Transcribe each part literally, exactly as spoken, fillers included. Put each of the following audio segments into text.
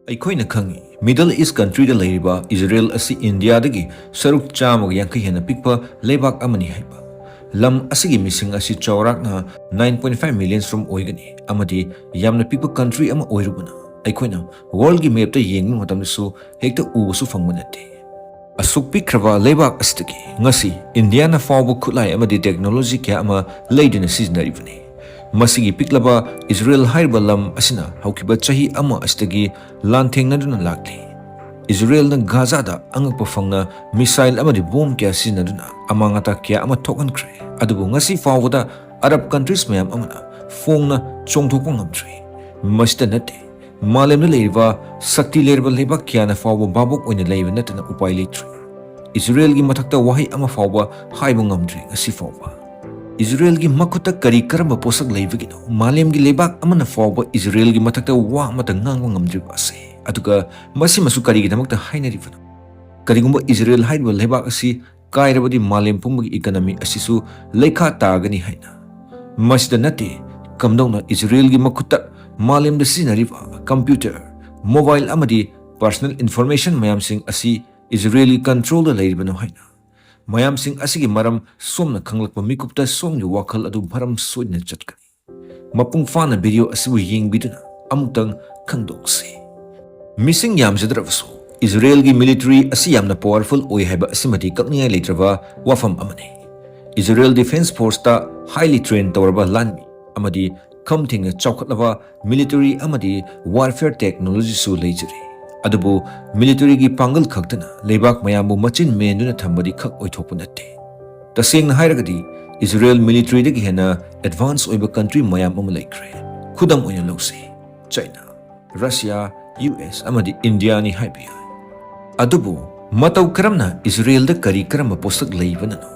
ꯑꯩꯈꯣꯏꯅ ꯈꯪꯏ, Middle East countryꯗ ꯂꯩꯔꯤꯕ ꯏꯖꯔꯦꯜ ꯑꯁꯤ ꯏꯟꯗꯤꯌꯥꯗꯒꯤ ꯁꯔꯨꯛ ꯆꯥꯝꯃꯒ ꯌꯥꯡꯈꯩ ꯍꯦꯟꯅ ꯄꯤꯛꯄ ꯂꯩꯕꯥꯛ ꯑꯃꯅꯤ ꯍꯥꯏꯕ꯫ ꯂꯝ ꯑꯁꯤꯒꯤ ꯃꯤꯁꯤꯡ ꯑꯁꯤ ꯆꯥꯎꯔꯥꯛꯅ nine point five million ꯁꯨꯝ ꯑꯣꯏꯒꯅꯤ, ꯑꯃꯗꯤ ꯌꯥꯝꯅ ꯄꯤꯛꯄ country ꯑꯃ ꯑꯣꯏꯔꯨꯕꯅ ꯑꯩꯈꯣꯏꯅ worldꯒꯤ mapꯇ ꯌꯦꯡꯕ ꯃꯇꯝꯗꯁꯨ ꯍꯦꯛꯇ ꯎꯕꯁꯨ ꯐꯪꯕ ꯅꯠꯇꯦ꯫ ꯑꯁꯨꯛ ꯄꯤꯛꯈ꯭ꯔꯕ ꯂꯩꯕꯥꯛ ꯑꯁꯤꯗꯒꯤ ꯉꯁꯤ ꯏꯟꯗꯤꯌꯥꯅ ꯐꯥꯎꯕ ꯈꯨꯠꯂꯥꯏ ꯑꯃꯗꯤ technology ꯀꯌꯥ ꯑꯃ ꯂꯩꯗꯨꯅ ꯁꯤꯖꯤꯟꯅꯔꯤꯕꯅꯤ꯫ ꯃꯁꯤꯒꯤ ꯄꯤꯛꯂꯕ ꯏꯖꯔꯦꯜ ꯍꯥꯏꯔꯤꯕ ꯂꯝ ꯑꯁꯤꯅ ꯍꯧꯈꯤꯕ ꯆꯍꯤ ꯑꯃ ꯑꯁꯤꯗꯒꯤ ꯂꯥꯟꯊꯦꯡꯅꯗꯨꯅ ꯂꯥꯛꯂꯤ꯫ ꯏꯖꯔꯦꯜꯅ ꯒꯥꯖꯥꯗ ꯑꯉꯛꯄ ꯐꯪꯅ missile ꯑꯃꯗꯤ bomb ꯀꯌꯥ ꯁꯤꯖꯤꯟꯅꯗꯨꯅ ꯑꯃꯥꯡ ꯑꯇꯥ ꯀꯌꯥ ꯑꯃ ꯊꯣꯛꯍꯟꯈ꯭ꯔꯦ, ꯑꯗꯨꯕꯨ ꯉꯁꯤ ꯐꯥꯎꯕꯗ Arab countries ꯃꯌꯥꯝ ꯑꯃꯅ ꯐꯣꯡꯅ ꯆꯣꯡꯊꯣꯛꯄ ꯉꯝꯗ꯭ꯔꯤ꯫ ꯃꯁꯤꯇ ꯅꯠꯇꯦ, ꯃꯥꯂꯦꯝꯗ ꯂꯩꯔꯤꯕ ꯁꯛꯇꯤ ꯂꯩꯔꯕ ꯂꯩꯕꯥꯛ ꯀꯌꯥꯅ ꯐꯥꯎꯕ ꯚꯥꯕꯣꯛ ꯑꯣꯏꯅ ꯂꯩꯕ ꯅꯠꯇꯅ ꯎꯄꯥꯏ ꯂꯩꯇ꯭ꯔꯤ꯫ ꯏꯖꯔꯦꯜꯒꯤ ꯃꯊꯛꯇ ꯋꯥꯍꯩ ꯑꯃ ꯐꯥꯎꯕ ꯍꯥꯏꯕ ꯉꯝꯗ꯭ꯔꯤ ꯉꯁꯤ ꯐꯥꯎꯕ꯫ ꯏꯖꯔꯦꯜꯒꯤ ꯃꯈꯨꯠꯇ ꯀꯔꯤ ꯀꯔꯝꯕ ꯄꯣꯠꯁꯛ ꯂꯩꯕꯒꯤꯅꯣ ꯃꯥꯂꯦꯝꯒꯤ ꯂꯩꯕꯥꯛ ꯑꯃꯅ ꯐꯥꯎꯕ ꯏꯖꯔꯦꯜꯒꯤ ꯃꯊꯛꯇ ꯋꯥ ꯑꯃꯠꯇ ꯉꯥꯡꯕ ꯉꯝꯗ꯭ꯔꯤꯕ ꯑꯁꯤ? ꯑꯗꯨꯒ ꯃꯁꯤꯃꯁꯨ ꯀꯔꯤꯒꯤꯗꯃꯛꯇ ꯍꯥꯏꯅꯔꯤꯕꯅꯣ? ꯀꯔꯤꯒꯨꯝꯕ ꯏꯖꯔꯦꯜ ꯍꯥꯏꯔꯤꯕ ꯂꯩꯕꯥꯛ ꯑꯁꯤ ꯀꯥꯏꯔꯕꯗꯤ ꯃꯥꯂꯦꯝ ꯄꯨꯝꯕꯒꯤ economy ꯑꯁꯤꯁꯨ ꯂꯩꯈꯥ ꯇꯥꯒꯅꯤ ꯍꯥꯏꯅ꯫ ꯃꯁꯤꯗ ꯅꯠꯇꯦ, ꯀꯝꯗꯧꯅ ꯏꯖꯔꯦꯜꯒꯤ ꯃꯈꯨꯠꯇ ꯃꯥꯂꯦꯝꯗ ꯁꯤꯖꯤꯟꯅꯔꯤꯕ computer, mobile ꯑꯃꯗꯤ personal information ꯃꯌꯥꯝꯁꯤꯡ ꯑꯁꯤ ꯏꯖꯔꯦꯜꯒꯤ controlꯗ ꯂꯩꯔꯤꯕꯅꯣ ꯍꯥꯏꯅ꯫ ꯃꯌꯥꯝꯁꯤꯡ ꯑꯁꯤꯒꯤ ꯃꯔꯝ ꯁꯣꯝꯅ ꯈꯪꯂꯛꯄ ꯃꯤꯀꯨꯞꯇ ꯁꯣꯝꯒꯤ ꯋꯥꯈꯜ ꯑꯗꯨ ꯃꯔꯝ ꯁꯣꯏꯗꯅ ꯆꯠꯀꯅꯤ꯫ ꯃꯄꯨꯡ ꯐꯥꯅ video ꯑꯁꯤꯕꯨ ꯌꯦꯡꯕꯤꯗꯨꯅ ꯑꯃꯨꯛꯇꯪ ꯈꯪꯗꯣꯛꯁꯤ꯫ ꯃꯤꯁꯤꯡ ꯌꯥꯝꯖꯗ꯭ꯔꯕꯁꯨ ꯏꯖꯔꯦꯜꯒꯤ military ꯑꯁꯤ ꯌꯥꯝꯅ powerful ꯑꯣꯏ ꯍꯥꯏꯕ ꯑꯁꯤꯃꯗꯤ ꯀꯛꯅꯤꯡꯉꯥꯏ ꯂꯩꯇ꯭ꯔꯕ ꯋꯥꯐꯝ ꯑꯃꯅꯤ꯫ ꯏꯖꯔꯦꯜ defence forceꯇ highly train ꯇꯧꯔꯕ ꯂꯥꯟꯃꯤ ꯑꯃꯗꯤ ꯈꯝ ꯊꯦꯡꯅ ꯆꯥꯎꯈꯠꯂꯕ military ꯑꯃꯗꯤ warfare technologyꯁꯨ ꯂꯩꯖꯔꯤ꯫ ꯑꯗꯨꯕꯨ militaryꯒꯤ ꯄꯥꯡꯒꯜ ꯈꯛꯇꯅ ꯂꯩꯕꯥꯛ ꯃꯌꯥꯝꯕꯨ ꯃꯆꯤꯟ ꯃꯦꯟꯗꯨꯅ ꯊꯝꯕꯗꯤ ꯈꯛ ꯑꯣꯏꯊꯣꯛꯄ ꯅꯠꯇꯦ꯫ ꯇꯁꯦꯡꯅ ꯍꯥꯏꯔꯒꯗꯤ ꯏꯖꯔꯦꯜ militaryꯗꯒꯤ ꯍꯦꯟꯅ advance ꯑꯣꯏꯕ country ꯃꯌꯥꯝ ꯑꯃ ꯂꯩꯈ꯭ꯔꯦ꯫ ꯈꯨꯗꯝ ꯑꯣꯏꯅ ꯂꯧꯁꯤ, China, Russia, U S ꯑꯃꯗꯤ Indiaꯅꯤ ꯍꯥꯏꯕ ꯌꯥꯏ꯫ ꯑꯗꯨꯕꯨ ꯃꯇꯧ ꯀꯔꯝꯅ ꯏꯖꯔꯦꯜꯗ ꯀꯔꯤ ꯀꯔꯝꯕ ꯄꯣꯠꯁꯛ ꯂꯩꯕꯅꯅꯣ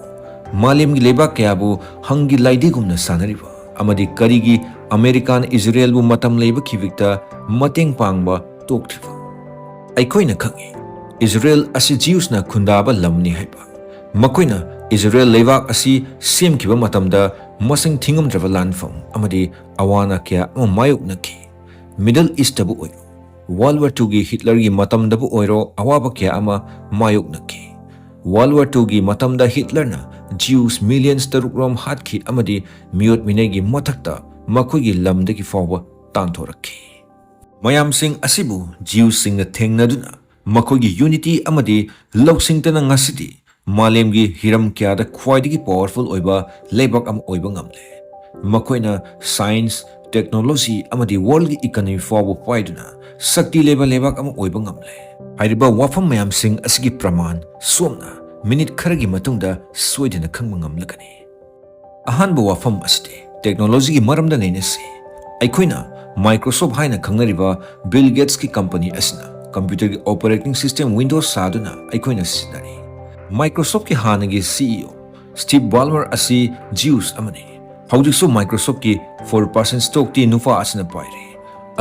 ꯃꯥꯂꯦꯝꯒꯤ ꯂꯩꯕꯥꯛ ꯀꯌꯥꯕꯨ ꯍꯪꯒꯤ ꯂꯥꯏꯙꯤꯒꯨꯝꯅ ꯁꯥꯟꯅꯔꯤꯕ ꯑꯃꯗꯤ ꯀꯔꯤꯒꯤ ꯑꯃꯦꯔꯤꯀꯥꯅ ꯏꯖꯔꯦꯜꯕꯨ ꯃꯇꯝ ꯂꯩꯕ ꯈꯤꯕꯤꯛꯇ ꯃꯇꯦꯡ ꯄꯥꯡꯕ ꯇꯣꯛꯇ꯭ꯔꯤꯕ? ꯑꯩꯈꯣꯏꯅ ꯈꯪꯏ, ꯏꯖꯔꯦꯜ ꯑꯁꯤ Jewsꯅ ꯈꯨꯟꯗꯥꯕ ꯂꯝꯅꯤ ꯍꯥꯏꯕ꯫ ꯃꯈꯣꯏꯅ ꯏꯖꯔꯦꯜ ꯂꯩꯕꯥꯛ ꯑꯁꯤ ꯁꯦꯝꯈꯤꯕ ꯃꯇꯝꯗ ꯃꯁꯤꯡ ꯊꯤꯉꯝꯗ꯭ꯔꯕ ꯂꯥꯟꯐꯝ ꯑꯃꯗꯤ ꯑꯋꯥ ꯑꯅꯥ ꯀꯌꯥ ꯑꯃ ꯃꯥꯌꯣꯛꯅꯈꯤ꯫ Middle Eastꯇꯕꯨ ꯑꯣꯏꯔꯣ, World War Twoꯒꯤ ꯍꯤꯠꯂꯔꯒꯤ ꯃꯇꯝꯗꯕꯨ ꯑꯣꯏꯔꯣ, ꯑꯋꯥꯕ ꯀꯌꯥ ꯑꯃ ꯃꯥꯌꯣꯛꯅꯈꯤ꯫ World War Twoꯒꯤ ꯃꯇꯝꯗ ꯍꯤꯠꯂꯔꯅ Jews millions ꯇꯔꯨꯛ ꯔꯣꯝ ꯍꯥꯠꯈꯤ ꯑꯃꯗꯤ ꯃꯤꯑꯣꯠ ꯃꯤꯅꯩꯒꯤ ꯃꯊꯛꯇ ꯃꯈꯣꯏꯒꯤ ꯂꯝꯗꯒꯤ ꯐꯥꯎꯕ ꯇꯥꯟꯊꯣꯔꯛꯈꯤ꯫ ꯃꯌꯥꯝꯁꯤꯡ ꯑꯁꯤꯕꯨ Jewꯁꯁꯤꯡꯅ ꯊꯦꯡꯅꯗꯨꯅ ꯃꯈꯣꯏꯒꯤ unity ꯑꯃꯗꯤ ꯂꯧꯁꯤꯡꯇꯅ ꯉꯁꯤꯗꯤ ꯃꯥꯂꯦꯝꯒꯤ ꯍꯤꯔꯝ ꯀꯌꯥꯗ ꯈ꯭ꯋꯥꯏꯗꯒꯤ powerful ꯑꯣꯏꯕ ꯂꯩꯕꯥꯛ ꯑꯃ ꯑꯣꯏꯕ ꯉꯝꯂꯦ꯫ ꯃꯈꯣꯏꯅ science, technology ꯑꯃꯗꯤ worldꯒꯤ economy ꯐꯥꯎꯕ ꯄꯥꯏꯗꯨꯅ ꯁꯛꯇꯤ ꯂꯩꯕ ꯂꯩꯕꯥꯛ ꯑꯃ ꯑꯣꯏꯕ ꯉꯝꯂꯦ꯫ ꯍꯥꯏꯔꯤꯕ ꯋꯥꯐꯝ ꯃꯌꯥꯝꯁꯤꯡ ꯑꯁꯤꯒꯤ ꯄ꯭ꯔꯃꯥꯟ ꯁꯣꯝꯅ ꯃꯤꯅꯤꯠ ꯈꯔꯒꯤ ꯃꯇꯨꯡꯗ ꯁꯣꯏꯗꯅ ꯈꯪꯕ ꯉꯝꯂꯒꯅꯤ꯫ ꯑꯍꯥꯟꯕ ꯋꯥꯐꯝ ꯑꯁꯤꯗꯤ technologyꯒꯤ ꯃꯔꯝꯗ ꯅꯩꯅꯁꯤ꯫ ꯑꯩꯈꯣꯏꯅ Microsoft ꯍꯥꯏꯅ ꯈꯪꯅꯔꯤꯕ Bill Gatesꯀꯤ company ꯑꯁꯤꯅ computerꯒꯤ operating system Windows ꯁꯥꯗꯨꯅ ꯑꯩꯈꯣꯏꯅ ꯁꯤꯖꯤꯟꯅꯔꯤ꯫ Microsoftꯀꯤ ꯍꯥꯟꯅꯒꯤ CEO Steve Ballmer ꯑꯁꯤ Jews ꯑꯃꯅꯤ꯫ ꯍꯧꯖꯤꯛꯁꯨ Microsoftꯀꯤ four percent stockꯇꯤ ꯅꯨꯄꯥ ꯑꯁꯤꯅ ꯄꯥꯏꯔꯤ꯫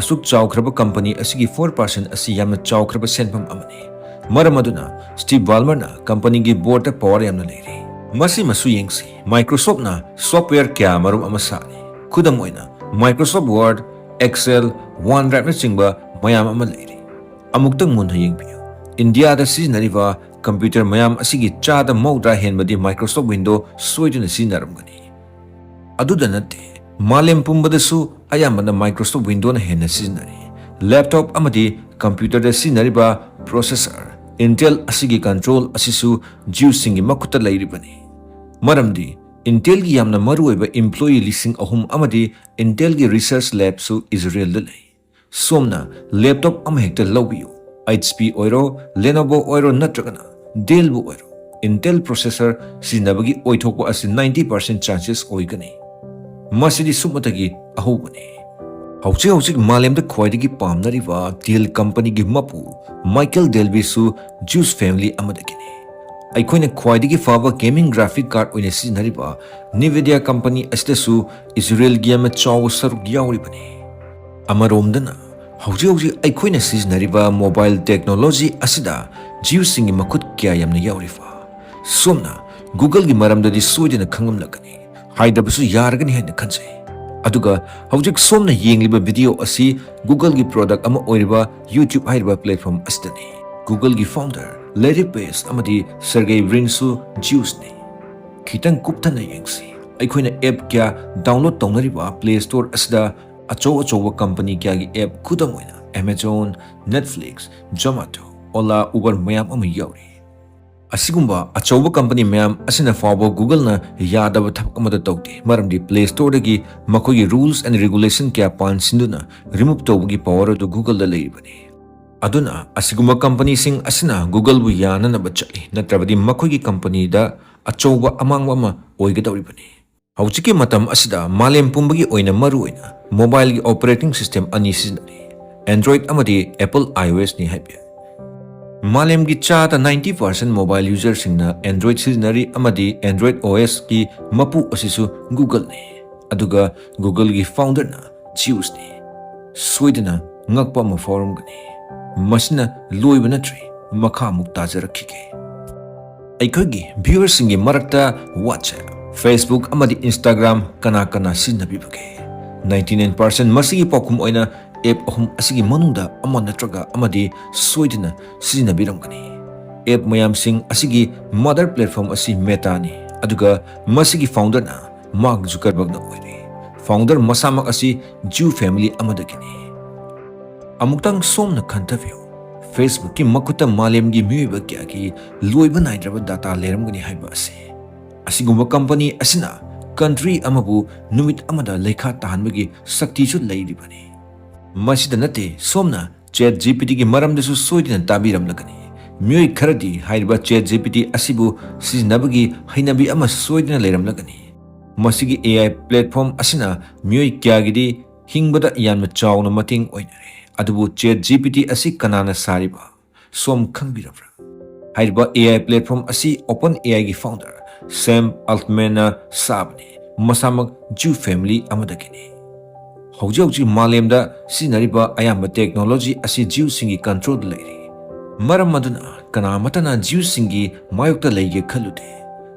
ꯑꯁꯨꯛ ꯆꯥꯎꯈ꯭ꯔꯕ company ꯑꯁꯤꯒꯤ four percent ꯑꯁꯤ ꯌꯥꯝꯅ ꯆꯥꯎꯈ꯭ꯔꯕ ꯁꯦꯟꯐꯝ ꯑꯃꯅꯤ꯫ ꯃꯔꯝ ꯑꯗꯨꯅ Steve Ballmerꯅ companyꯒꯤ boardꯇ power ꯌꯥꯝꯅ ꯂꯩꯔꯤ꯫ ꯃꯁꯤꯃꯁꯨ ꯌꯦꯡꯁꯤ, Microsoftꯅ software ꯀꯌꯥ ꯃꯔꯨꯝ ꯑꯃ ꯁꯥꯔꯤ꯫ ꯈꯨꯗꯝ ꯑꯣꯏꯅ, Microsoft Word, Excel, OneDriveꯅꯆꯤꯡꯕ ꯃꯌꯥꯝ ꯑꯃ ꯂꯩꯔꯤ꯫ ꯑꯃꯨꯛꯇꯪ ꯃꯨꯟꯅ ꯌꯦꯡꯕꯤꯌꯨ꯫ ꯏꯟꯗꯤꯌꯥꯗ ꯁꯤꯖꯤꯟꯅꯔꯤꯕ computer ꯃꯌꯥꯝ ꯑꯁꯤꯒꯤ ꯆꯥꯗ ꯃꯧꯗ꯭ꯔꯥ ꯍꯦꯟꯕꯗꯤ Microsoft Windows ꯁꯣꯏꯗꯨꯅ ꯁꯤꯖꯤꯟꯅꯔꯝꯒꯅꯤ꯫ ꯑꯗꯨꯗ ꯅꯠꯇꯦ, ꯃꯥꯂꯦꯝ ꯄꯨꯝꯕꯗꯁꯨ ꯑꯌꯥꯝꯕꯅ Microsoft Windowꯅ ꯍꯦꯟꯅ ꯁꯤꯖꯤꯟꯅꯔꯤ꯫ Laptop ꯑꯃꯗꯤ computerꯗ ꯁꯤꯖꯤꯟꯅꯔꯤꯕ processor Intel ꯑꯁꯤꯒꯤ control ꯑꯁꯤꯁꯨ Jewꯁꯤꯡꯒꯤ ꯃꯈꯨꯠꯇ ꯂꯩꯔꯤꯕꯅꯤ꯫ ꯃꯔꯝꯗꯤ Intelꯒꯤ ꯌꯥꯝꯅ ꯃꯔꯨꯑꯣꯏꯕ employee ꯂꯤꯁꯤꯡ ꯑꯍꯨꯝ ꯑꯃꯗꯤ Intelꯒꯤ research labꯁꯨ ꯏꯖꯔꯦꯜꯗ ꯂꯩ꯫ ꯁꯣꯝꯅ laptop ꯑꯃꯍꯦꯛꯇ ꯂꯧꯕꯤꯌꯨ, HP ꯑꯣꯏꯔꯣ, Lenovo ꯑꯣꯏꯔꯣ ꯅꯠꯇ꯭ꯔꯒꯅ Dellꯕꯨ ꯑꯣꯏꯔꯣ, Intel processor ꯁꯤꯖꯤꯟꯅꯕꯒꯤ ꯑꯣꯏꯊꯣꯛꯄ ꯑꯁꯤ ninety percent chances ꯑꯣꯏꯒꯅꯤ꯫ ꯃꯁꯤꯗꯤ ꯁꯨꯞꯅꯇꯒꯤ ꯑꯍꯧꯕꯅꯤ꯫ ꯍꯧꯖꯤꯛ ꯍꯧꯖꯤꯛ ꯃꯥꯂꯦꯝꯗ ꯈ꯭ꯋꯥꯏꯗꯒꯤ ꯄꯥꯝꯅꯔꯤꯕ Dell companyꯒꯤ ꯃꯄꯨ Michael Delbyꯁꯨ Jews family ꯑꯃꯗꯒꯤꯅꯤ꯫ ꯑꯩꯈꯣꯏꯅ ꯈ꯭ꯋꯥꯏꯗꯒꯤ ꯐꯕ gaming graphic card ꯑꯣꯏꯅ ꯁꯤꯖꯤꯟꯅꯔꯤꯕ Nvidia company ꯑꯁꯤꯗꯁꯨ ꯏꯖꯔꯦꯜꯒꯤ ꯌꯥꯝꯅ ꯆꯥꯎꯕ ꯁꯔꯨꯛ ꯌꯥꯎꯔꯤꯕꯅꯤ꯫ ꯑꯃꯔꯣꯝꯗꯅ, ꯍꯧꯖꯤꯛ ꯍꯧꯖꯤꯛ ꯑꯩꯈꯣꯏꯅ ꯁꯤꯖꯤꯟꯅꯔꯤꯕ mobile technology ꯑꯁꯤꯗ Jewꯁꯤꯡꯒꯤ ꯃꯈꯨꯠ ꯀꯌꯥ ꯌꯥꯝꯅ ꯌꯥꯎꯔꯤꯕ? ꯁꯣꯝꯅ Googleꯒꯤ ꯃꯔꯝꯗꯗꯤ ꯁꯣꯏꯗꯅ ꯈꯪꯂꯝꯂꯒꯅꯤ, ꯍꯥꯏꯗꯕꯁꯨ ꯌꯥꯔꯒꯅꯤ ꯍꯥꯏꯅ ꯈꯟꯖꯩ꯫ ꯑꯗꯨꯒ ꯍꯧꯖꯤꯛ ꯁꯣꯝꯅ ꯌꯦꯡꯂꯤꯕ video ꯑꯁꯤ Googleꯒꯤ product ꯑꯃ ꯑꯣꯏꯔꯤꯕ YouTube ꯍꯥꯏꯔꯤꯕ platform ꯑꯁꯤꯗꯅꯤ꯫ Googleꯒꯤ founder Larry Page ꯑꯃꯗꯤ Sergey Brinꯁꯨ Jewsꯅꯤ꯫ ꯈꯤꯇꯪ ꯀꯨꯞꯊꯅ ꯌꯦꯡꯁꯤ꯫ ꯑꯩꯈꯣꯏꯅ app ꯀꯌꯥ download ꯇꯧꯅꯔꯤꯕ Play Store ꯑꯁꯤꯗ ꯑꯆꯧ ꯑꯆꯧꯕ company ꯀꯌꯥꯒꯤ app, ꯈꯨꯗꯝ ꯑꯣꯏꯅ Amazon, Netflix, Zomato, Ola, Uber ꯃꯌꯥꯝ ꯑꯃ ꯌꯥꯎꯔꯤ꯫ ꯑꯁꯤꯒꯨꯝꯕ ꯑꯆꯧꯕ company ꯃꯌꯥꯝ ꯑꯁꯤꯅ ꯐꯥꯎꯕ Googleꯅ ꯌꯥꯗꯕ ꯊꯕꯛ ꯑꯃꯠꯇ ꯇꯧꯗꯦ, ꯃꯔꯝꯗꯤ Play Storeꯗꯒꯤ ꯃꯈꯣꯏꯒꯤ rules and regulation ꯀꯌꯥ ꯄꯥꯟꯁꯤꯟꯗꯨꯅ remove ꯇꯧꯕꯒꯤ power ꯑꯗꯨ Googleꯗ ꯂꯩꯔꯤꯕꯅꯤ꯫ ꯑꯗꯨꯅ ꯑꯁꯤꯒꯨꯝꯕ companyꯁꯤꯡ ꯑꯁꯤꯅ Googleꯕꯨ ꯌꯥꯅꯅꯕ ꯆꯠꯂꯤ, ꯅꯠꯇ꯭ꯔꯕꯗꯤ ꯃꯈꯣꯏꯒꯤ companyꯗ ꯑꯆꯧꯕ ꯑꯃꯥꯡꯕ ꯑꯃ ꯑꯣꯏꯒꯗꯧꯔꯤꯕꯅꯤ꯫ ꯍꯧꯖꯤꯛꯀꯤ ꯃꯇꯝ ꯑꯁꯤꯗ ꯃꯥꯂꯦꯝ ꯄꯨꯝꯕꯒꯤ ꯑꯣꯏꯅ ꯃꯔꯨꯑꯣꯏꯅ mobileꯒꯤ operating system ꯑꯅꯤ ꯁꯤꯖꯤꯟꯅꯔꯤ, Android ꯑꯃꯗꯤ Apple iOSꯅꯤ ꯍꯥꯏꯕ ꯌꯥꯏ꯫ ꯃꯥꯂꯦꯝꯒꯤ ꯆꯥꯗ ninety percent mobile userꯁꯤꯡꯅ Android ꯁꯤꯖꯤꯟꯅꯔꯤ ꯑꯃꯗꯤ Android OSꯀꯤ ꯃꯄꯨ ꯑꯁꯤꯁꯨ Googleꯅꯤ꯫ ꯑꯗꯨꯒ Googleꯒꯤ founderꯅ Jewsꯅꯤ꯫ ꯁꯣꯏꯗꯅ ꯉꯛꯄ ꯑꯃ ꯐꯥꯎꯔꯝꯒꯅꯤ꯫ ꯃꯁꯤꯅ ꯂꯣꯏꯕ ꯅꯠꯇ꯭ꯔꯤ, ꯃꯈꯥ ꯑꯃꯨꯛ ꯇꯥꯖꯔꯛꯈꯤꯒꯦ꯫ ꯑꯩꯈꯣꯏꯒꯤ viewerꯁꯤꯡꯒꯤ ꯃꯔꯛꯇ WhatsApp, Facebook ꯑꯃꯗꯤ Instagram ꯀꯅꯥ ꯀꯅꯥ ꯁꯤꯖꯤꯟꯅꯕꯤꯕꯒꯦ? Ninety nine percent ꯃꯁꯤꯒꯤ ꯄꯥꯎꯈꯨꯝ ꯑꯣꯏꯅ app ꯑꯍꯨꯝ ꯑꯁꯤꯒꯤ ꯃꯅꯨꯡꯗ ꯑꯃ ꯅꯠꯇ꯭ꯔꯒ ꯑꯃꯗꯤ ꯁꯣꯏꯗꯅ ꯁꯤꯖꯤꯟꯅꯕꯤꯔꯝꯒꯅꯤ꯫ App ꯃꯌꯥꯝꯁꯤꯡ ꯑꯁꯤꯒꯤ mother platform ꯑꯁꯤ Metaꯅꯤ, ꯑꯗꯨꯒ ꯃꯁꯤꯒꯤ founderꯅ Mark Zuckerbergꯅ ꯑꯣꯏꯔꯤ꯫ Founder ꯃꯁꯥꯃꯛ ꯑꯁꯤ Jew family ꯑꯃꯗꯒꯤꯅꯤ꯫ ꯑꯃꯨꯛꯇꯪ ꯁꯣꯝꯅ ꯈꯟꯊꯕꯤꯌꯨ, Facebookꯀꯤ ꯃꯈꯨꯠꯇ ꯃꯥꯂꯦꯝꯒꯤ ꯃꯤꯑꯣꯏꯕ ꯀꯌꯥꯒꯤ ꯂꯣꯏꯕ ꯅꯥꯏꯗ꯭ꯔꯕ data ꯂꯩꯔꯝꯒꯅꯤ ꯍꯥꯏꯕ ꯑꯁꯤ꯫ ꯑꯁꯤꯒꯨꯝꯕ company ꯑꯁꯤꯅ country ꯑꯃꯕꯨ ꯅꯨꯃꯤꯠ ꯑꯃꯗ ꯂꯩꯈꯥ ꯇꯥꯍꯟꯕꯒꯤ ꯁꯛꯇꯤꯁꯨ ꯂꯩꯔꯤꯕꯅꯤ꯫ ꯃꯁꯤꯗ ꯅꯠꯇꯦ, ꯁꯣꯝꯅ ChatGPTꯒꯤ ꯃꯔꯝꯗꯁꯨ ꯁꯣꯏꯗꯅ ꯇꯥꯕꯤꯔꯝꯂꯒꯅꯤ꯫ ꯃꯤꯑꯣꯏ ꯈꯔꯗꯤ ꯍꯥꯏꯔꯤꯕ ChatGPT ꯑꯁꯤꯕꯨ ꯁꯤꯖꯤꯟꯅꯕꯒꯤ ꯍꯩꯅꯕꯤ ꯑꯃ ꯁꯣꯏꯗꯅ ꯂꯩꯔꯝꯂꯒꯅꯤ꯫ ꯃꯁꯤꯒꯤ AI platform ꯑꯁꯤꯅ ꯃꯤꯑꯣꯏ ꯀꯌꯥꯒꯤꯗꯤ ꯍꯤꯡꯕꯗ ꯌꯥꯝꯅ ꯆꯥꯎꯅ ꯃꯇꯦꯡ ꯑꯣꯏꯅꯔꯦ꯫ ꯑꯗꯨꯕꯨ ChatGPT ꯑꯁꯤ ꯀꯅꯥꯅ ꯁꯥꯔꯤꯕ? ꯁꯣꯝ ꯈꯪꯕꯤꯔꯕ꯭ꯔꯥ? ꯍꯥꯏꯔꯤꯕ AI platform ꯑꯁꯤ OpenAIꯒꯤ founder Sam Altmanꯅ ꯁꯥꯕꯅꯤ꯫ ꯃꯁꯥꯃꯛ Jew family ꯑꯃꯗꯒꯤꯅꯤ꯫ ꯍꯧꯖꯤꯛ ꯍꯧꯖꯤꯛ ꯃꯥꯂꯦꯝꯗ ꯁꯤꯖꯤꯟꯅꯔꯤꯕ ꯑꯌꯥꯝꯕ technology ꯑꯁꯤ Jewꯁꯤꯡꯒꯤ controlꯗ ꯂꯩꯔꯤ꯫ ꯃꯔꯝ ꯑꯗꯨꯅ ꯀꯅꯥ ꯑꯃꯠꯇꯅ Jewꯁꯤꯡꯒꯤ ꯃꯥꯌꯣꯛꯇ ꯂꯩꯒꯦ ꯈꯜꯂꯨꯗꯦ꯫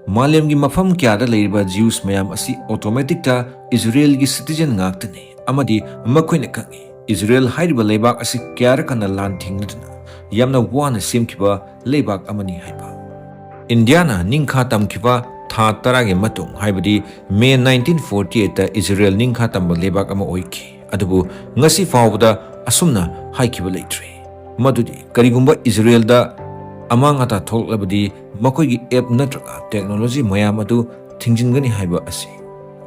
ꯃꯥꯂꯦꯝꯒꯤ ꯃꯐꯝ ꯀꯌꯥꯗ ꯂꯩꯔꯤꯕ Jews ꯃꯌꯥꯝ ꯑꯁꯤ automaticꯇ ꯏꯖꯔꯦꯜꯒꯤ citizen ꯉꯥꯛꯇꯅꯤ, ꯑꯃꯗꯤ ꯃꯈꯣꯏꯅ ꯈꯪꯏ ꯏꯖꯔꯦꯜ ꯍꯥꯏꯔꯤꯕ ꯂꯩꯕꯥꯛ ꯑꯁꯤ ꯀꯌꯥꯔꯛ ꯍꯟꯅ ꯂꯥꯟ ꯊꯦꯡꯅꯗꯨꯅ ꯌꯥꯝꯅ ꯋꯥꯅ ꯁꯦꯝꯈꯤꯕ ꯂꯩꯕꯥꯛ ꯑꯃꯅꯤ ꯍꯥꯏꯕ꯫ ꯏꯟꯗꯤꯌꯥꯅ ꯅꯤꯡꯈꯥ ꯇꯝꯈꯤꯕ ꯊꯥ ꯇꯔꯥꯒꯤ ꯃꯇꯨꯡ, ꯍꯥꯏꯕꯗꯤ May nineteen forty eightꯇ ꯏꯖꯔꯦꯜ ꯅꯤꯡꯈꯥ ꯇꯝꯕ ꯂꯩꯕꯥꯛ ꯑꯃ ꯑꯣꯏꯈꯤ꯫ ꯑꯗꯨꯕꯨ ꯉꯁꯤ ꯐꯥꯎꯕꯗ ꯑꯁꯨꯝꯅ ꯍꯥꯏꯈꯤꯕ ꯂꯩꯇ꯭ꯔꯤ꯫ ꯃꯗꯨꯗꯤ ꯀꯔꯤꯒꯨꯝꯕ ꯏꯖꯔꯦꯜꯗ ꯑꯃꯥꯡ ꯑꯇꯥ ꯊꯣꯛꯂꯛꯂꯕꯗꯤ ꯃꯈꯣꯏꯒꯤ app ꯅꯠꯇ꯭ꯔꯒ technology ꯃꯌꯥꯝ ꯑꯗꯨ ꯊꯤꯡꯖꯤꯟꯒꯅꯤ ꯍꯥꯏꯕ ꯑꯁꯤ꯫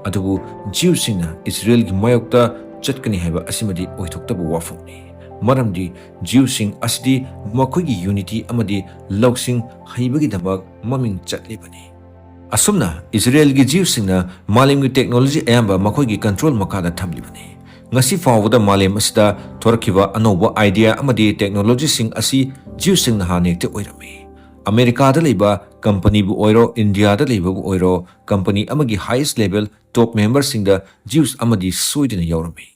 ꯑꯗꯨꯕꯨ Jewꯁꯤꯡꯅ ꯏꯖꯔꯦꯜꯒꯤ ꯃꯥꯌꯣꯛꯇ ꯆꯠꯀꯅꯤ ꯍꯥꯏꯕ ꯑꯁꯤꯃꯗꯤ ꯑꯣꯏꯊꯣꯛꯇꯕ ꯋꯥꯐꯝꯅꯤ꯫ ꯃꯔꯝꯗꯤ Jewꯁꯤꯡ ꯑꯁꯤꯗꯤ ꯃꯈꯣꯏꯒꯤ unity ꯑꯃꯗꯤ ꯂꯧꯁꯤꯡ ꯍꯩꯕꯒꯤꯗꯃꯛ ꯃꯃꯤꯡ ꯆꯠꯂꯤꯕꯅꯤ꯫ ꯑꯁꯨꯝꯅ ꯏꯖꯔꯦꯜꯒꯤ Jewꯁꯤꯡꯅ ꯃꯥꯂꯦꯝꯒꯤ technology ꯑꯌꯥꯝꯕ ꯃꯈꯣꯏꯒꯤ control ꯃꯈꯥꯗ ꯊꯝꯂꯤꯕꯅꯤ꯫ ꯉꯁꯤ ꯐꯥꯎꯕꯗ ꯃꯥꯂꯦꯝ ꯑꯁꯤꯗ ꯊꯣꯔꯛꯈꯤꯕ ꯑꯅꯧꯕ idea ꯑꯃꯗꯤ technologyꯁꯤꯡ ꯑꯁꯤ Jewꯁꯤꯡꯅ ꯍꯥꯟꯅ ꯍꯦꯛꯇ ꯑꯣꯏꯔꯝꯃꯤ꯫ ꯑꯃꯦꯔꯤꯀꯥꯗ ꯂꯩꯕ companyꯕꯨ ꯑꯣꯏꯔꯣ, ꯏꯟꯗꯤꯌꯥꯗ ꯂꯩꯕꯕꯨ ꯑꯣꯏꯔꯣ, company ꯑꯃꯒꯤ highest level top memberꯁꯤꯡꯗ Jews ꯑꯃꯗꯤ ꯁꯣꯏꯗꯅ ꯌꯥꯎꯔꯝꯃꯤ꯫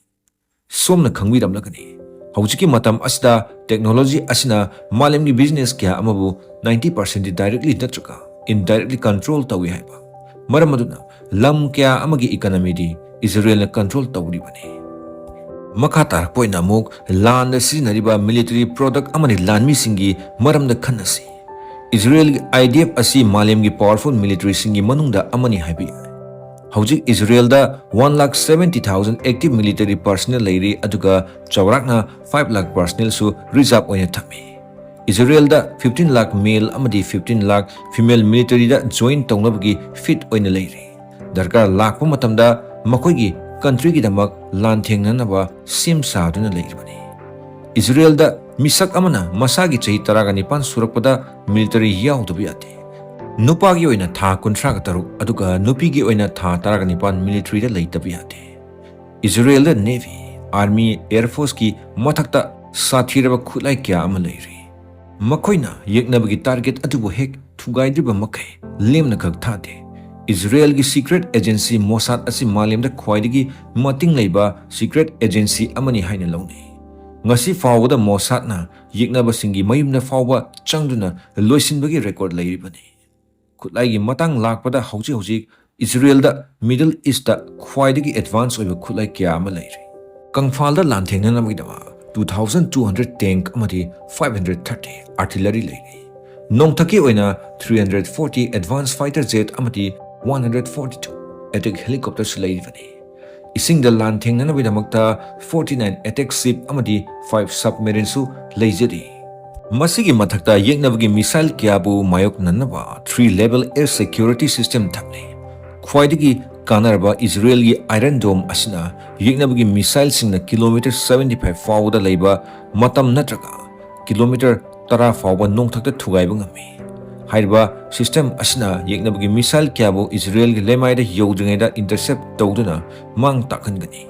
ꯁꯣꯝꯅ ꯈꯪꯕꯤꯔꯝꯂꯒꯅꯤ, ꯍꯧꯖꯤꯛꯀꯤ ꯃꯇꯝ ꯑꯁꯤꯗ technology ꯑꯁꯤꯅ ꯃꯥꯂꯦꯝꯒꯤ business ꯀꯌꯥ ꯑꯃꯕꯨ ninety percentꯗꯤ directly ꯅꯠꯇ꯭ꯔꯒ indirectly control ꯇꯧꯏ ꯍꯥꯏꯕ꯫ ꯃꯔꯝ ꯑꯗꯨꯅ ꯂꯝ ꯀꯌꯥ ꯑꯃꯒꯤ economyꯗꯤ ꯏꯖꯔꯦꯜꯅ control ꯇꯧꯔꯤꯕꯅꯤ꯫ ꯃꯈꯥ ꯇꯥꯔꯛꯄ ꯑꯣꯏꯅ ꯑꯃꯨꯛ ꯂꯥꯟꯗ ꯁꯤꯖꯤꯟꯅꯔꯤꯕ military product ꯑꯃꯗꯤ ꯂꯥꯟꯃꯤꯁꯤꯡꯒꯤ ꯃꯔꯝꯗ ꯈꯟꯅꯁꯤ꯫ ꯏꯖꯔꯦꯜꯒꯤ IDF ꯑꯁꯤ ꯃꯥꯂꯦꯝꯒꯤ powerful militaryꯁꯤꯡꯒꯤ ꯃꯅꯨꯡꯗ ꯑꯃꯅꯤ ꯍꯥꯏꯕ ꯌꯥꯏ꯫ ꯍꯧꯖꯤꯛ ꯏꯖꯔꯦꯜꯗ one lakh seventy thousand active military personnel ꯂꯩꯔꯤ, ꯑꯗꯨꯒ ꯆꯥꯎꯔꯥꯛꯅ five lakh personnelꯁꯨ reserve ꯑꯣꯏꯅ ꯊꯝꯃꯤ꯫ ꯏꯖꯔꯦꯜꯗ fifteen lakh male ꯑꯃꯗꯤ fifteen lakh female militaryꯗ join ꯇꯧꯅꯕꯒꯤ fit ꯑꯣꯏꯅ ꯂꯩꯔꯤ꯫ ꯗꯔꯀꯥꯔ ꯂꯥꯛꯄ ꯃꯇꯝꯗ ꯃꯈꯣꯏꯒꯤ countryꯒꯤꯗꯃꯛ ꯂꯥꯟꯊꯦꯡꯅꯅꯕ ꯁꯦꯝ ꯁꯥꯗꯨꯅ ꯂꯩꯔꯤꯕꯅꯤ꯫ ꯏꯖꯔꯦꯜꯗ ꯃꯤꯁꯛ ꯑꯃꯅ ꯃꯁꯥꯒꯤ ꯆꯍꯤ ꯇꯔꯥꯒ ꯅꯤꯄꯥꯟ ꯁꯨꯔꯛꯄꯗ military ꯌꯥꯎꯗꯕ ꯌꯥꯗꯦ꯫ ꯅꯨꯄꯥꯒꯤ ꯑꯣꯏꯅ ꯊꯥ ꯀꯨꯟꯊ꯭ꯔꯥꯒ ꯇꯔꯨꯛ, ꯑꯗꯨꯒ ꯅꯨꯄꯤꯒꯤ ꯑꯣꯏꯅ ꯊꯥ ꯇꯔꯥꯒ ꯅꯤꯄꯥꯟ militaryꯗ ꯂꯩꯇꯕ ꯌꯥꯗꯦ꯫ ꯏꯖꯔꯦꯜꯗ navy, army, air forceꯀꯤ ꯃꯊꯛꯇ ꯁꯥꯊꯤꯔꯕ ꯈꯨꯠꯂꯥꯏ ꯀꯌꯥ ꯑꯃ ꯂꯩꯔꯤ꯫ ꯃꯈꯣꯏꯅ ꯌꯦꯛꯅꯕꯒꯤ target ꯑꯗꯨꯕꯨ ꯍꯦꯛ ꯊꯨꯒꯥꯏꯗ꯭ꯔꯤꯕ ꯃꯈꯩ ꯂꯦꯝꯅ ꯈꯛ ꯊꯥꯗꯦ꯫ ꯏꯖꯔꯦꯜꯒꯤ secret agency Mossad ꯑꯁꯤ ꯃꯥꯂꯦꯝꯗ ꯈ꯭ꯋꯥꯏꯗꯒꯤ ꯃꯇꯤꯡ ꯂꯩꯕ secret agency ꯑꯃꯅꯤ ꯍꯥꯏꯅ ꯂꯧꯅꯩ꯫ ꯉꯁꯤ ꯐꯥꯎꯕꯗ Mossadꯅ ꯌꯦꯛꯅꯕꯁꯤꯡꯒꯤ ꯃꯌꯨꯝꯗ ꯐꯥꯎꯕ ꯆꯪꯗꯨꯅ ꯂꯣꯏꯁꯤꯟꯕꯒꯤ record ꯂꯩꯔꯤꯕꯅꯤ꯫ ꯈꯨꯠꯂꯥꯏꯒꯤ ꯃꯇꯥꯡ ꯂꯥꯛꯄꯗ ꯍꯧꯖꯤꯛ ꯍꯧꯖꯤꯛ ꯏꯖꯔꯦꯜꯗ, ꯃꯤꯗꯜ ꯏꯁꯇ ꯈ꯭ꯋꯥꯏꯗꯒꯤ ꯑꯦꯗꯚꯥꯟꯁ ꯑꯣꯏꯕ ꯈꯨꯠꯂꯥꯏ ꯀꯌꯥ ꯑꯃ ꯂꯩꯔꯤ꯫ ꯀꯪꯐꯥꯜꯗ ꯂꯥꯟꯊꯦꯡꯅꯅꯕꯒꯤꯗꯃꯛ two thousand two hundred tank ꯑꯃꯗꯤ five hundred thirty artillery ꯂꯩꯔꯤ꯫ ꯅꯣꯡꯊꯛꯀꯤ ꯑꯣꯏꯅ three hundred forty advanced fighter jet ꯑꯃꯗꯤ one hundred forty two attack helicopterꯁꯨ ꯂꯩꯔꯤꯕꯅꯤ꯫ ꯏꯁꯤꯡꯗ ꯂꯥꯟꯊꯦꯡꯅꯅꯕꯒꯤꯗꯃꯛꯇ forty nine attack ship ꯑꯃꯗꯤ five submarineꯁꯨ ꯂꯩꯖꯔꯤ꯫ ꯃꯁꯤꯒꯤ ꯃꯊꯛꯇ ꯌꯦꯛꯅꯕꯒꯤ missile ꯀꯌꯥꯕꯨ ꯃꯥꯌꯣꯛꯅꯅꯕ three level air security system ꯊꯝꯂꯤ꯫ ꯈ꯭ꯋꯥꯏꯗꯒꯤ ꯀꯥꯟꯅꯔꯕ ꯏꯖꯔꯦꯜꯒꯤ Iron Dome ꯑꯁꯤꯅ ꯌꯦꯛꯅꯕꯒꯤ missileꯁꯤꯡꯅ kilometre seventy five ꯐꯥꯎꯕꯗ ꯂꯩꯕ ꯃꯇꯝ ꯅꯠꯇ꯭ꯔꯒ kilometre ꯇꯔꯥ ꯐꯥꯎꯕ ꯅꯣꯡꯊꯛꯇ ꯊꯨꯒꯥꯏꯕ ꯉꯝꯃꯤ꯫ ꯍꯥꯏꯔꯤꯕ system ꯑꯁꯤꯅ ꯌꯦꯛꯅꯕꯒꯤ missile ꯀꯌꯥꯕꯨ ꯏꯖꯔꯦꯜꯒꯤ ꯂꯩꯃꯥꯏꯗ ꯌꯧꯗ꯭ꯔꯤꯉꯩꯗ intercept ꯇꯧꯗꯨꯅ ꯃꯥꯡ ꯇꯥꯛꯍꯟꯒꯅꯤ꯫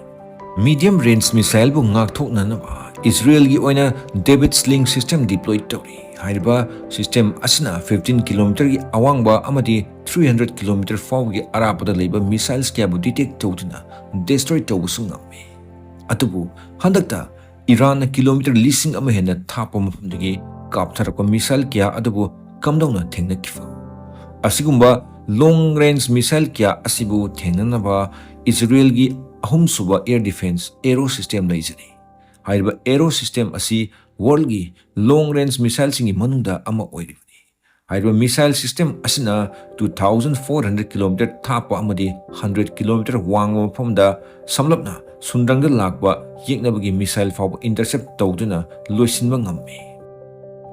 Medium range missileꯕꯨ ꯉꯥꯛꯊꯣꯛꯅꯅꯕ ꯏꯖꯔꯦꯜꯒꯤ ꯑꯣꯏꯅ David's Sling system deploy ꯇꯧꯔꯤ꯫ ꯍꯥꯏꯔꯤꯕ system ꯑꯁꯤꯅ fifteen kilometreꯒꯤ ꯑꯋꯥꯡꯕ ꯑꯃꯗꯤ three hundred kilometre ꯐꯥꯎꯕꯒꯤ ꯑꯔꯥꯞꯄꯗ ꯂꯩꯕ missiles ꯀꯌꯥꯕꯨ detect ꯇꯧꯗꯨꯅ destroy ꯇꯧꯕꯁꯨ ꯉꯝꯃꯤ꯫ ꯑꯗꯨꯕꯨ ꯍꯟꯗꯛꯇ ꯏꯔꯥꯟꯅ kilometre ꯂꯤꯁꯤꯡ ꯑꯃ ꯍꯦꯟꯅ ꯊꯥꯞꯄ ꯃꯐꯝꯗꯒꯤ ꯀꯥꯞꯊꯔꯛꯄ missile ꯀꯌꯥ ꯑꯗꯨꯕꯨ ꯀꯝꯗꯧꯅ ꯊꯦꯡꯅꯈꯤꯕ? ꯑꯁꯤꯒꯨꯝꯕ long range missile ꯀꯌꯥ ꯑꯁꯤꯕꯨ ꯊꯦꯡꯅꯅꯕ ꯏꯖꯔꯦꯜꯒꯤ ꯑꯍꯨꯝꯁꯨꯕ air defence Arrow system ꯂꯩꯖꯔꯤ꯫ ꯍꯥꯏꯔꯤꯕ Arrow system ꯑꯁꯤ worldꯒꯤ long range missileꯁꯤꯡꯒꯤ ꯃꯅꯨꯡꯗ ꯑꯃ ꯑꯣꯏꯔꯤꯕꯅꯤ꯫ ꯍꯥꯏꯔꯤꯕ missile system ꯑꯁꯤꯅ two thousand four hundred kilometre ꯊꯥꯞꯄ ꯑꯃꯗꯤ hundred kilometre ꯋꯥꯡꯕ ꯃꯐꯝꯗ ꯁꯝꯂꯞꯅ ꯁꯨꯟꯗ꯭ꯔꯪꯗ ꯂꯥꯛꯄ ꯌꯦꯛꯅꯕꯒꯤ missile ꯐꯥꯎꯕ intercept ꯇꯧꯗꯨꯅ ꯂꯣꯏꯁꯤꯟꯕ ꯉꯝꯃꯤ꯫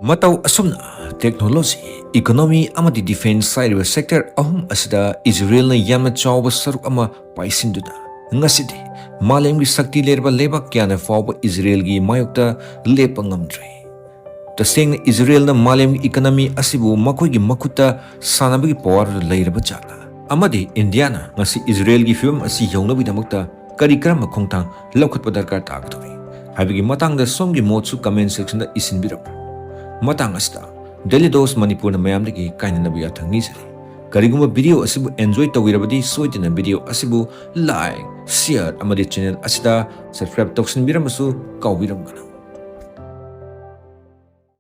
ꯃꯇꯧ ꯑꯁꯨꯝꯅ technology, economy ꯑꯃꯗꯤ defence ꯍꯥꯏꯔꯤꯕ sector ꯑꯍꯨꯝ ꯑꯁꯤꯗ ꯏꯖꯔꯦꯜꯅ ꯌꯥꯝꯅ ꯆꯥꯎꯕ ꯁꯔꯨꯛ ꯑꯃ ꯄꯥꯏꯁꯤꯟꯗꯨꯅ ꯉꯁꯤꯗꯤ ꯃꯥꯂꯦꯝꯒꯤ ꯁꯛꯇꯤ ꯂꯩꯔꯕ ꯂꯩꯕꯥꯛ ꯀꯌꯥꯅ ꯐꯥꯎꯕ ꯏꯖꯔꯦꯜꯒꯤ ꯃꯥꯌꯣꯛꯇ ꯂꯦꯞꯄ ꯉꯝꯗ꯭ꯔꯤ꯫ ꯇꯁꯦꯡꯅ ꯏꯖꯔꯦꯜꯅ ꯃꯥꯂꯦꯝꯒꯤ economy ꯑꯁꯤꯕꯨ ꯃꯈꯣꯏꯒꯤ ꯃꯈꯨꯠꯇ ꯁꯥꯟꯅꯕꯒꯤ power ꯂꯩꯔꯕ ꯖꯥꯠꯂ? ꯑꯃꯗꯤ ꯏꯟꯗꯤꯌꯥꯅ ꯉꯁꯤ ꯏꯖꯔꯦꯜꯒꯤ ꯐꯤꯕꯝ ꯑꯁꯤ ꯌꯧꯅꯕꯒꯤꯗꯃꯛꯇ ꯀꯔꯤ ꯀꯔꯝꯕ ꯈꯣꯡꯊꯥꯡ ꯂꯧꯈꯠꯄ ꯗꯔꯀꯥꯔ ꯇꯥꯒꯗꯧꯔꯤ ꯍꯥꯏꯕꯒꯤ ꯃꯇꯥꯡꯗ ꯁꯣꯝꯒꯤ ꯃꯣꯠꯁꯨ comment sectionꯗ ꯏꯁꯤꯟꯕꯤꯔꯝꯃꯨ꯫ ꯃꯇꯥꯡ ꯑꯁꯤꯗ Daily Dose ꯃꯅꯤꯄꯨꯔꯅ ꯃꯌꯥꯝꯗꯒꯤ ꯀꯥꯏꯅꯅꯕ ꯌꯥꯊꯪ ꯅꯤꯖꯔꯤ꯫ ꯀꯔꯤꯒꯨꯝꯕ video ꯑꯁꯤꯕꯨ enjoy ꯇꯧꯕꯤꯔꯕꯗꯤ ꯁꯣꯏꯗꯅ video ꯑꯁꯤꯕꯨ like, share ꯑꯃꯗꯤ channel ꯑꯁꯤꯗ subscribe ꯇꯧꯁꯤꯟꯕꯤꯔꯝꯕꯁꯨ ꯀꯥꯎꯕꯤꯔꯝꯒꯅꯨ꯫